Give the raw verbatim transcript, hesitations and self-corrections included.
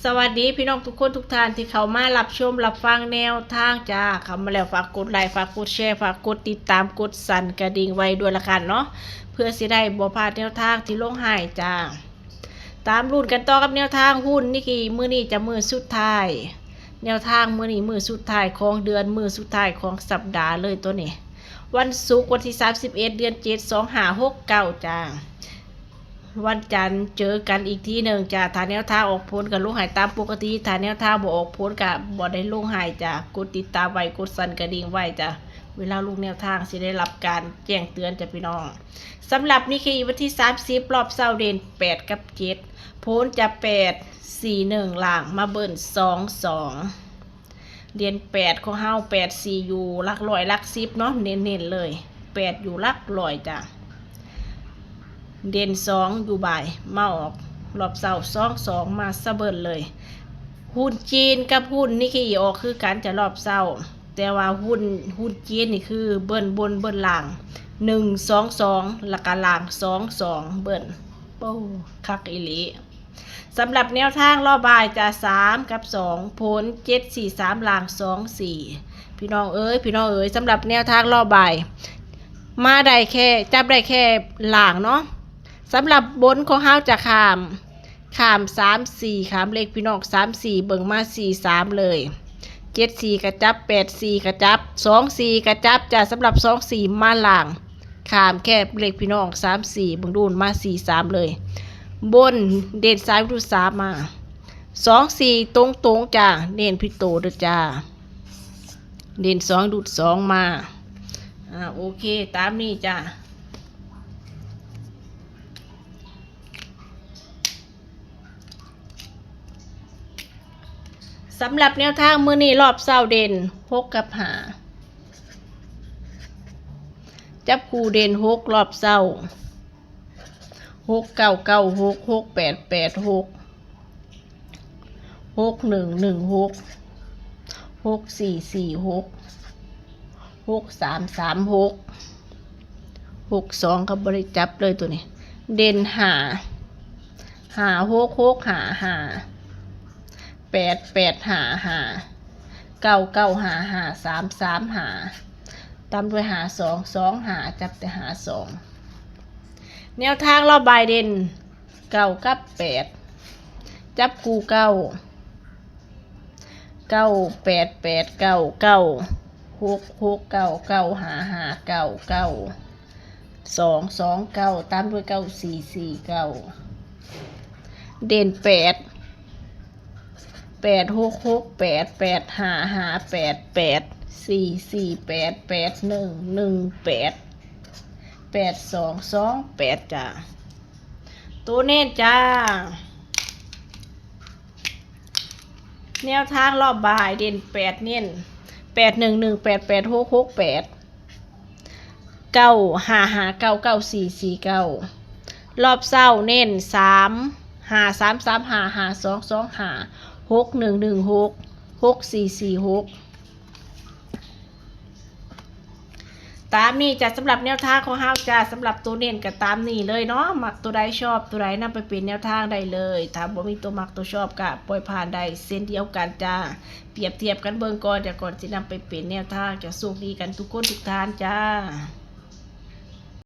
สวัสดีพี่น้องทุกคนทุกท่านที่เข้ามารับชมรับฟังแนวทางจ้า เข้ามาแล้วฝากกดไลค์ ฝากกดแชร์ ฝากกดติดตาม กดสั่นกระดิ่งไว้ด้วยละกันเนาะ เพื่อสิได้บ่พลาดแนวทางที่ลงให้จ้า ตามลุ้นกันต่อกับแนวทางหุ้นนิกกี้ มื้อนี้จะมื้อสุดท้าย แนวทางมื้อนี้มื้อสุดท้ายของเดือน มื้อสุดท้ายของสัปดาห์เลยตัวนี้ วันศุกร์วันที่สามสิบเอ็ด เดือนเจ็ด สองห้าหกเก้าจ้า วันจันทร์เจอกันอีกทีหนึ่งจ้า ถ้าแนวทางออกผลก็ลงให้ตามปกติ ถ้าแนวทางบ่ออกผลก็บ่ได้ลงให้จ้า กดติดตามไว้ กดสั่นกระดิ่งไว้จ้า เวลาลงแนวทางสิได้รับการแจ้งเตือนจ้าพี่น้อง สำหรับนิกกี้วันที่สามสิบ รอบเช้าเด่นแปดกับเจ็ด ผลจะแปด สี่ หนึ่ง ล่างมาเบิ้ล สอง สอง เด่นแปดของเฮา แปด สี่ อยู่หลักร้อยหลักสิบเนาะ เน้นๆเลย แปด อยู่หลักร้อยจ้ะ เด่นสองอยู่บ่าย มาออกรอบเช้า สอง สอง มาซะเบิ้ลเลย หุ้นจีนกับหุ้นนิกกี้ออกคือกันจ้ะรอบเช้า แต่ว่าหุ้น หุ้นจีนนี่คือเบิ้ลบนเบิ้ลล่าง หนึ่ง สอง สอง แล้วก็ล่าง สอง สอง เบิ้ล โอ้ คักอีหลี สำหรับแนวทางรอบบ่ายจ้ะ สาม กับ สอง ผล เจ็ด สี่ สาม ล่าง สอง สี่ พี่น้องเอ๋ย พี่น้องเอ๋ย สำหรับแนวทางรอบบ่าย มาได้แค่ จับได้แค่ล่างเนาะ สำหรับบนของเฮาจะข้าม ข้าม สาม สี่ ข้ามเลขพี่น้อง สาม สี่ เบิ่งมา สี่ สาม เลย เจ็ด สี่ กระจับ แปด สี่ กระจับ สอง สี่ กระจับจ้ะ สำหรับ สอง สี่ มาล่าง ข้ามแค่เลขพี่น้อง สาม สี่ เบิ่งดูนมา สี่ สาม เลย บนเด่นสามดูดสามมา สอง สี่ ตรงๆจ้ะ เน้นผิดโตเด้อจ้า เด่นสองดูดสองมา อ่า โอเค ตามนี้จ้ะ สำหรับแนวทางมื้อนี้รอบเช้าเด่น หก กับ ห้า จับคู่เด่น หก รอบเช้า หก เก้า เก้า หก หก แปด แปด หก หก หนึ่ง หนึ่ง หก หก สี่ สี่ หก หก สาม สาม หก หก สอง ก็บ่ได้จับเลยตัวนี้ เด่น ห้า ห้า หก หก ห้า ห้า แปด แปด ห้า ห้า เก้า เก้า ห้า ห้า สาม สาม ห้า ตามด้วย ห้า สอง สอง ห้า จับแต่ ห้า สอง แนวทางรอบบ่ายเด่น เก้า กับ แปด จับคู่ เก้า เก้า แปด แปด เก้า เก้า หก หก เก้า เก้า ห้า ห้า เก้า เก้า สอง สอง เก้า ตามด้วย เก้า สี่ สี่ เก้า เด่น แปด แปด หก หก แปด แปด ห้า ห้า แปด แปด สี่ สี่ แปด แปด หนึ่ง หนึ่ง แปด แปด สอง สอง แปด จ้า ตัวเน้นจ้า แนวทางรอบบ่ายเด่น แปด เน้น แปด หนึ่ง หนึ่ง แปด แปด หก หก แปด เก้า ห้า ห้า เก้า เก้า สี่ สี่ เก้า รอบเช้าเน้น สาม ห้า สาม สาม ห้า ห้า สอง สอง ห้า หก หนึ่ง หนึ่ง หก หก สี่ สี่ หก ตามนี้จ้ะ สำหรับแนวทางของเฮาจ้ะ สำหรับตัวเน้นก็ตามนี้เลยเนาะ มักตัวใดชอบตัวใดนำไปเป็นแนวทางได้เลย ถ้าบ่มีตัวมักตัวชอบก็ปล่อยผ่านได้เช่นเดียวกันจ้ะ เปรียบเทียบกันเบิ่งก่อนจ้ะ ก่อนสินำไปเป็นแนวทางจ้ะ โชคดีกันทุกคนทุกท่านจ้า